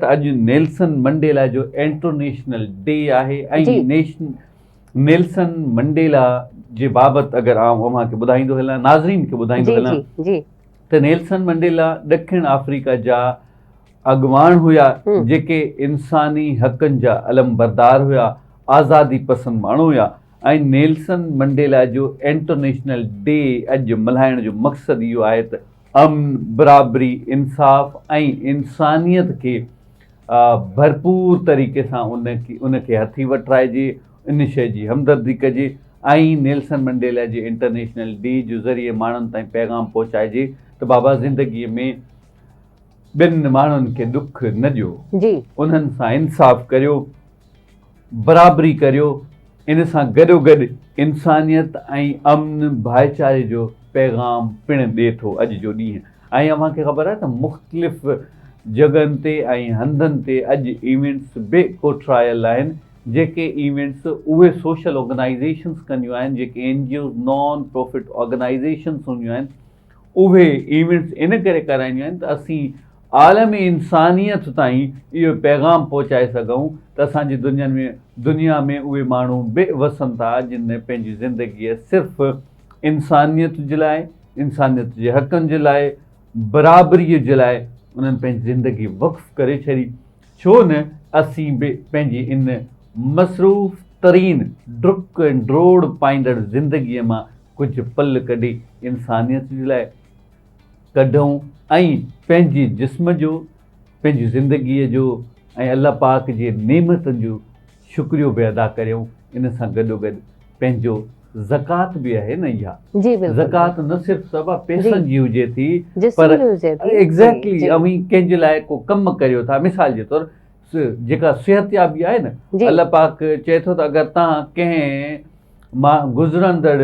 ته اڄ Nelson Mandela جو انٽرنيشنل ڊي آهي ۽ نيلسن منڊيلا جي بابت اگر آئون اوهان کي ٻڌائيندو هلان ناظرين کي ٻڌائيندو هلان ته نيلسن منڊيلا ڏکڻ آفريڪا جا اڳواڻ هيا جيڪي انساني حقن جا علمبردار هيا آزادي پسند ماڻهو هيا ۽ نيلسن منڊيلا جو انٽرنيشنل ڊي اڄ ملهائڻ جو مقصد اهو آهي ته امن، برابري، انصاف ۽ انسانيت کي ڀرپور طريقي سان ان کي هٿي وٺرائجي، ان شيء جي همدردي ڪجي ۽ نيلسن منڊيلا جي انٽرنيشنل ڊي جو ذريعي ماڻهن تائين پيغام پهچائجي ته بابا زندگيء ۾ ٻين ماڻهن کي ڏک نه ڏيو، انهن سان انصاف ڪريو. برابري ڪريو، ان سان گڏوگڏ انسانيت ۽ امن ڀائيچاري جو پيغام پڻ ڏي ٿو اڄ جو ڏينهن ۽ اوهان کي خبر آهي ته مختلف جڳهن تي ۽ هنڌن تي اڄ ايونٽس به ڪوٺرايل آهن جيڪي ايونٽس اهي سوشل آرگنائيزيشنس ڪنديون آهن جيڪي N G Os non profit organisations هونديون آهن اهي ايونٽس ان ڪري ڪرائينديون آهن ته اسين عالم انسانيت تائين اهو پيغام پهچائي سگهون ته اسان جي دنيا ۾ دنيا ۾ اهي ماڻهو به وسن ٿا جن پنهنجي زندگيء صرف انسانيت جي لاء انسانيت جي حقن جي لاء برابريء جي لاء انهن پنهنجي زندگي وقف ڪري ڇڏي ڇو نه اسين به پنهنجي ان مصروف ترين ڊڪ ۽ ڊوڙ پائيندڙ زندگيء مان ڪجهه پل ڪڍي انسانيت جي لاء ڪڍون ۽ پنهنجي جسم جو، پنهنجي زندگيء جو ۽ الله پاڪ جي نعمتن جو شڪريو به ادا ڪريون، ان سان گڏوگڏ پنهنجو زڪوات به آهي نه اها جي بلڪل زڪوات نه صرف صبا پئسن جي هجي ٿي جسم پر جي هجي ٿي ايگزيڪٽلي اوهين ڪنهن جي لاء ڪو ڪم ڪريو ٿا مثال جي طور جيڪا صحتيابي آهي نه الله پاڪ چئي ٿو ته اگر توهان ڪنهن مان گذرندڙ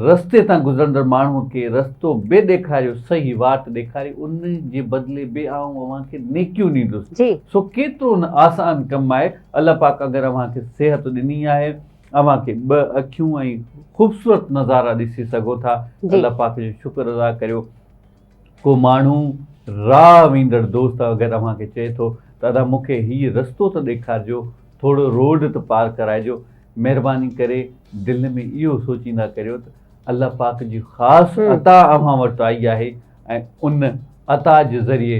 رستي تان گذرندڙ ماڻهوء کي رستو به ڏيکاريو، صحيح واٽ ڏيکاري، ان جي بدلي به آئون اوهان کي نيڪيون ڏيندس. سو ڪيترو نه آسان ڪم آهي، الله پاڪ اگر اوهان کي صحت ڏني آهي، اوهان کي ٻه اکيون ۽ خوبصورت نظارا ڏسي سگهو ٿا، الله پاڪ جو شڪر ادا ڪريو. ڪو ماڻهو راهه ويندڙ دوست اگر اوهان کي چئي ٿو ته ادا مون کي هيء رستو ته ڏيکارجو، ٿورو روڊ ته پار ڪرائجو، مهرباني ڪري دل ۾ اهو سوچيندا ڪريو ته الله پاڪ جي خاص عطا اوهان وٽ آئي آهي ۽ ان عطا جي ذريعي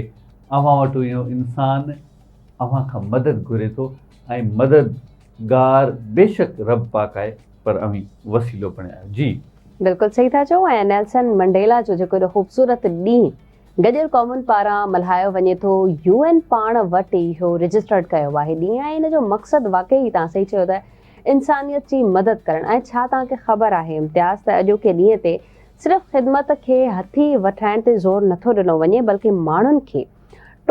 اوهان وٽ اهو انسان اوهان کان مدد گهري ٿو ۽ مددگار بيشڪ رب پاڪ آهي پر اوهين وسيلو بڻيا آهيو. جي. بلڪل صحيح ٿا چئو ۽ نيلسن منڊيلا جو جيڪو ايڏو خوبصورت ڏينهن گڏيل قومن پاران ملهايو وڃي ٿو، يو اين پاڻ وٽ اهو رجسٽرڊ ڪيو آهي ڏينهن ۽ ان جو مقصد واقعي ئي توهان صحيح چيو ته انسانيت جي مدد ڪرڻ ۽ ڇا توهان کي خبر آهي امتياز ته اڄوڪي ڏينهن تي صرف خدمت کي هٿي وٺرائڻ تي زور نٿو ڏنو وڃي بلڪه ماڻهن کي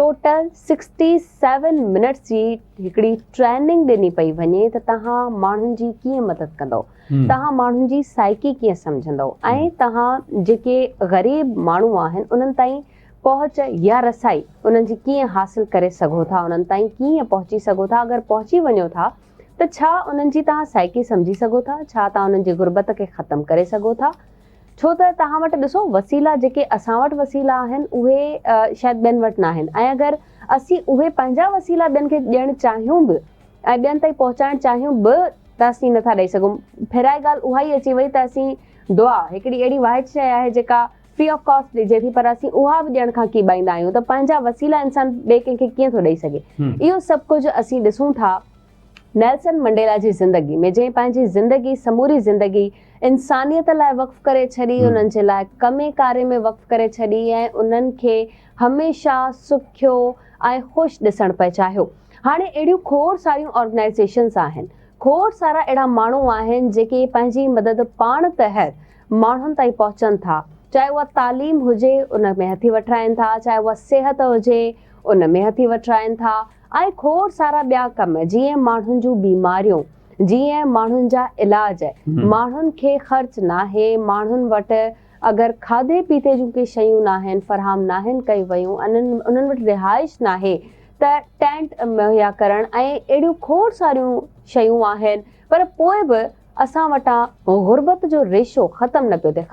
ٽوٽل سڪسٽي سيون منٽس جي هڪڙي ٽريننگ ڏني پئي وڃي ته توهان ماڻهن جي ڪيئن مدد ڪندو توهان ماڻهن جي سائيڪي ڪيئن سمجهندو ۽ توهان جيڪي غريب ماڻهو آهن انهن تائين پهچ يا رسائي انهن جي ڪيئن حاصل ڪري سگهو ٿا انهن تائين ڪيئن پهچي سگهو ٿا اگر پهچي وڃو ٿا ته ڇا انهن جي توهان سائيڪي سمجهي سگهو ٿا ڇا توهان انهن جي غربت کي ختم ڪري سگهو ٿا ڇو ته توهان وٽ ڏسو وسيلا جيڪي اسان وٽ وسيلا آهن اهي شايد ٻين وٽ ناهن ۽ اگر اسين اهي پنهنجا وسيلا ٻين کي ڏيڻ چاهيون به ۽ ٻين تائين پهچائڻ چاهيون به ته اسين نٿا ڏئي سگهون. ڦيرائي ڳالهه اها ئي اچي وئي ته اسين دعا هڪڙي اهڙي واحد شيء آهي جيڪا فري آف ڪاسٽ ڏجي ٿي پر اسين اها به ڏيڻ کان ڪيٻائيندا آهيون ته پنهنجا وسيلا انسان ٻئي ڪنهن کي ڪيئن ٿو ڏئي سگهي. اهو سڀ ڪجهه اسين ڏسون ٿا نيلسن منڊيلا جي زندگي ۾ جنهن پنهنجي زندگي سموري زندگي انسانيت لاء وقف ڪري ڇڏي، انهن جي لاء ڪمي ڪاري ۾ وقف ڪري ڇڏي ۽ انهن کي هميشه سکيو ۽ خوش ڏسڻ پئي چاهيو. هاڻي اهڙيون کوڙ ساريون آرگنائيزيشنز آهن، کوڙ سارا اهڙا ماڻهو آهن جيڪي پنهنجي مدد پاڻ تحت ماڻهن تائين پهچن ٿا، چاهي اها تعليم هجي ان ۾ هٿي وٺرائين ٿا، چاهي اها صحت هجي ان ۾ هٿي وٺرائين ٿا ۽ کوڙ سارا ٻيا ڪم جيئن ماڻهن جون بيماريون، جيئن ماڻهن جا علاج، ماڻهن کي خرچ ناهي، ماڻهن وٽ اگر کاڌي پيتي جون ڪي شيون ناهن فراهم ناهن ڪيون ويون، انهن وٽ رهائش ناهي ته ٽينٽ مهيا ڪرڻ ۽ اهڙيون کوڙ ساريون شيون آهن پر پوء به اسان وٽان غربت جو ريشو ختم نه پيو ٿئي.